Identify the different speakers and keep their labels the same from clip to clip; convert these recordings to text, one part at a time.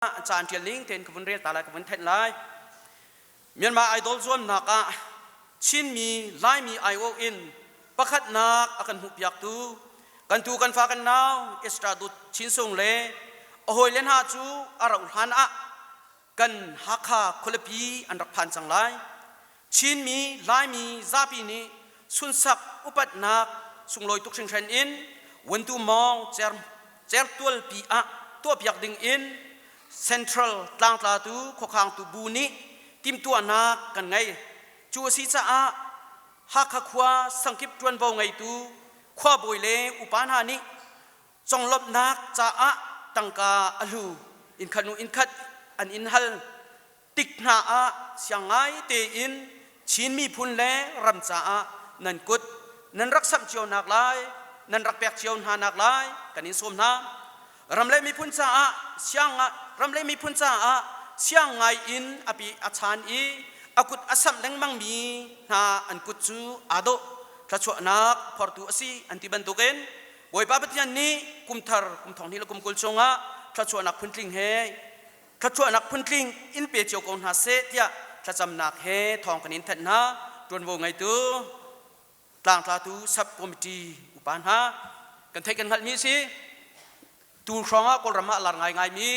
Speaker 1: Caan ṭial ning tein ka vun rel ta lai, ka vun thenh lai. Myanmar Idol zuamnak ah Chinmi, Laimi aiawh in pakhatnak a kan hmuhpiaktu kan tu kan fa kan nau Esther Dut Chin Sung le a hawile hna cu a rauh hlan ah kan Hakha khualipi an rak phan cang lai. Chinmi, Laimi zapi nih sunsak upatnak sunglawi tuk hringhran in Wantu Mawng certualpi ah tuahpiak ding in Central tlangtlatu khuakhangtu bu nih timhtuahnak kan ngei. Cu a si caah Hakha khua sangkip ṭuanvo ngeitu khuabawi le upa hna nih conglawmhnak caah tangka a hlu innkhat hnu innkhat an in hal tik hna ah siang ngai tein Chin miphun le ram caah nan kut nan rak samh cio nak lai, nan rak pek cio hna nak lai kan in sawm hna. Ram le miphun caah siang ram le miphun caah siang ngai in api a chan i a kut a samh lengmang mi hna an kut cu aa dawh, thluachuahnak phortu a si an ti bantukin Bawipa Pathian nih kumthar kum thong hnih le kum kul chungah thluachuahnak phuntling he thluachuahnak phuntling in pe cio ko hna seh tiah thlacamnak he thawng kan in thanh hna. Ṭuanvo ngeitu tlangtlatu sub committee upa hna, kan theih kan hngalhmi si, tu hrawng ah Kawlram ah a lar ngaingaimi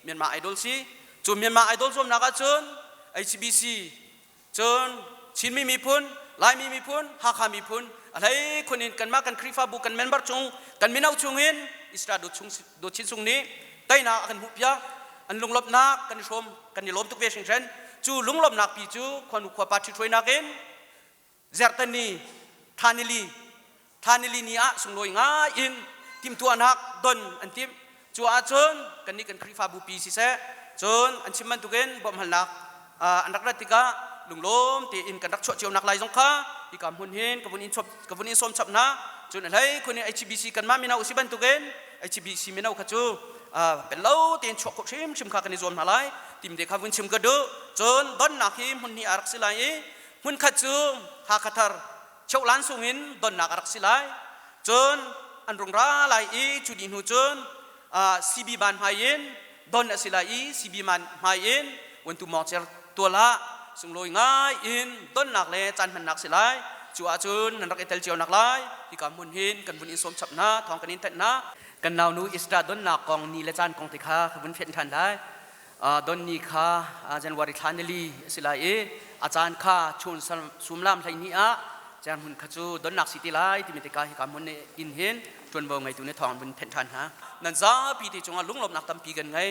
Speaker 1: Myanmar Idol si. Cu Myanmar Idol zuamnak ahcun HBC, cun Chinmi miphun, Laimi miphun, Hakha miphun, a hlei khun in kanmah kan Khrihfabu kan member chung, kan mino chungin Israel dawt chin sung nih teinak a kan hmuhpiak. An lunglawmhnak kan i hrawm, kan i lawm tuk ve hringhran. Cu lunglawmhnak pi cu khuanu khuapa ṭhithruainak in Zertani Thanili Thanili ni ah sunglawi ngai in timhtuahnak don an timh. Cu ahcun kannih kan Khrihfabu pi siseh, cun an chim bantukin bawmhhalnak an rak rat tikah lunglawm tein kan rak chuah cio nak lai zong kha hika hmun hin ka vun in chop ka vun in sawm chap hna. Cun a hlei khun in HBC kanmah mino si bantukin HBC mino kha cu pello tein chuah khawh hrimhrim kha kan i zuam hna lai tim te kha vun chim ka duh. Cun donnak hi hmun hnih a rak si lai i hmun khat cu Hakha Thar Cheuhlan sungin donnak a rak si lai. Cun an rung ra lai i cu dih hnu cun CB ban hmai in don a si lai i CB man hmai in Wantu Mawngcer tual ah sunglawi ngai in donnak le caan hmannak si lai. Cu ahcun nan rak i tel cio nak lai hika hmun hin kan vun in sawm chap hna, thawng kan in thanh hna. Kan naunu Isra donnak kong, ni le caan kong te kha ka vun fianh ṭhan lai. Don ni kha January thla nili a si lai i a caan kha chun sumlam 12 ah hmun kha cu donnak si ti lai timi tikah hika hmun in hin ṭuanvo ngeitu nih thawng an vun thenh ṭhan hna. Nan zapi te cungah lunglawmhnak tampi kan ngei.